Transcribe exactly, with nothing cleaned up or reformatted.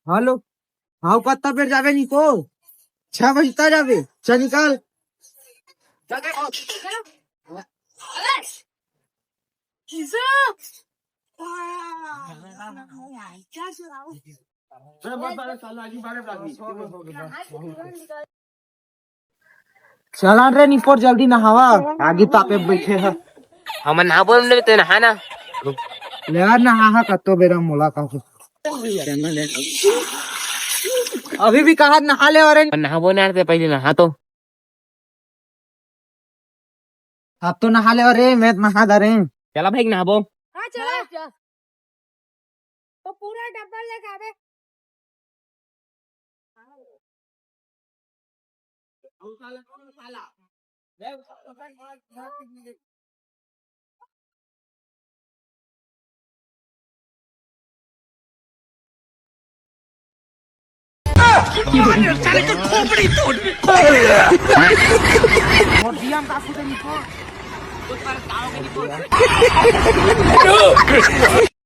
Hello. हाँ, कत्ता बेर जाबे निको? छह बजता जाबे। चल निकल। चला रे निपोर, जल्दी नहावा। आगी तापे बइठे ह। हमन नहाबो न ते नहा ना। ले यार, नहा हा कत्तो बेरा मोला का। अभी भी कहा नहा ले रे। हमन नहाबो ना ते पहले नहा तो। अब तो नहा ले रे, मैं नहा दा रे। चला भाई नहाबो। हाँ, चला। तो पूरा डब्बा ले जाबे।